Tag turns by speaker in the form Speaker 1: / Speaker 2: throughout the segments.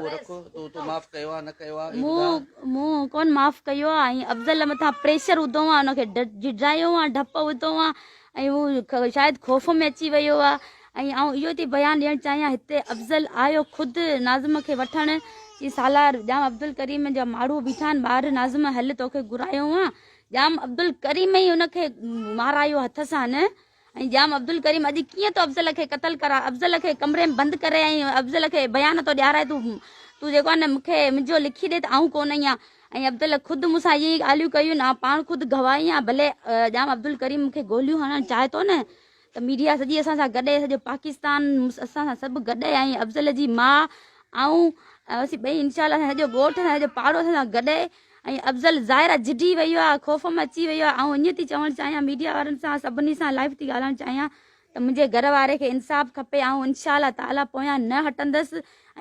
Speaker 1: اهو رک تو تو معاف ڪيو آ نه ڪيو آ اهو ٻڌاء.
Speaker 2: مون مون ڪون معاف ڪيو آ ۽ افضل مٿان پريشر وڌو آ ان کي ڊڄرايو آ ڊپ وڌو آ ۽ هو شايد خوف ۾ اچي ويو آ ۽ آئون اهو ٿي بيان ڏيڻ چاهيان هتي افضل آيو خود ناظم کي وٺڻ چي سالار ڄام عبدالڪريم جا ماڻهو بيٺا آهن ٻاهر ناظم هل توکي گهرايو آ ڄام عبدالڪريم ئي ان کي مارايو هٿ سان نه ۽ ڄام عبدالڪريم اڄ ڪيئن ٿو افضل کي قتل ڪرا افضل کي ڪمري ۾ بند ڪري ۽ افضل کي بيان ٿو ڏيارائي تون تون جيڪو آهي نه مون کي منهنجو لکي ڏي ته آئون ڪونه آهيان ۽ افضل خود مون سان اهي ڳالهيون ڪيون آئون پاڻ خود گواهه آهيان ڀلي ڄام عبدالڪريم مون کي گوليون هڻڻ چاهي ٿو نه ته ميڊيا سڄي اسان سان گڏ سڄو پاڪستان اسان سان سڀ گڏ ۽ افضل جي ماء آئون اسين ٻئي انشاء الله سڄو ڳوٺ سڄو پاڙو اسان سان گڏ ۽ افضل ظاهر آ جهجهي ويو آ خوف ۾ اچي ويو آ آئون ائين ٿي چوڻ چاهيان ميڊيا وارن سان سڀني سان لائيو ٿي ڳالهائڻ چاهيان ته منهنجي گهر واري کي انصاف کپي آئون انشاء الله تعالي پويان نه هٽندس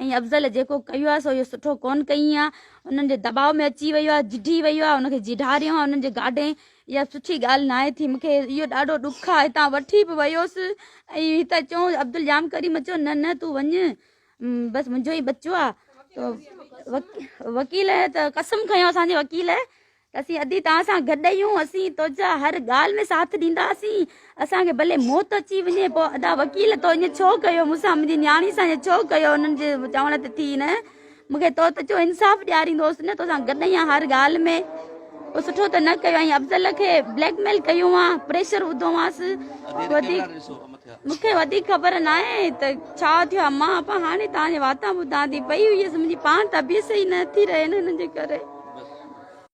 Speaker 2: ۽ افضل جيڪو ڪيو آ سو اهو سٺو ڪون ڪئي آ انهن جي دٻاء ۾ اچي ويو آ جهجهي ويو آ ان کي جهجهاريو آ انهن جي گاڏي اها سٺي ڳالهه ناهي ٿي مونکي اهو ڏاڍو ڏک آ هتان وٺي به ويوس ۽ هتان چون عبدالڄام ڪريم چيو نه نه تون وڃ بس منهنجو ئي ٻچو آ وڪيل ته قسم کنيو اسان جي وڪيل ته اسين ادي توهان سان گڏ آهيون اسين توجا هر ڳالهه ۾ ساٿ ڏينداسين اسان کي ڀلي موت اچي وڃي پوء ادا وڪيل تو ائين ڇو ڪيو مون سان منهنجي نياڻي سان ائين ڇو ڪيو انهن جي چوڻ تي ٿي نه مون کي تو ته چيو انصاف ڏياريندوس نه توسان گڏ آهيان هر ڳالهه ۾ پوء سٺو ته نه ڪيو ۽ افضل کي بليڪ ميل ڪيو آ پريشر وڌو هئس وڌيڪ مون کي وڌيڪ خبر ناهي ته ڇا ٿيو آ مان اپا هاڻي توهان جي واتان ٻڌان ٿي پئي هئس منهنجي پاڻ طبيعت صحيح نه ٿي رهي نه ان جي ڪري.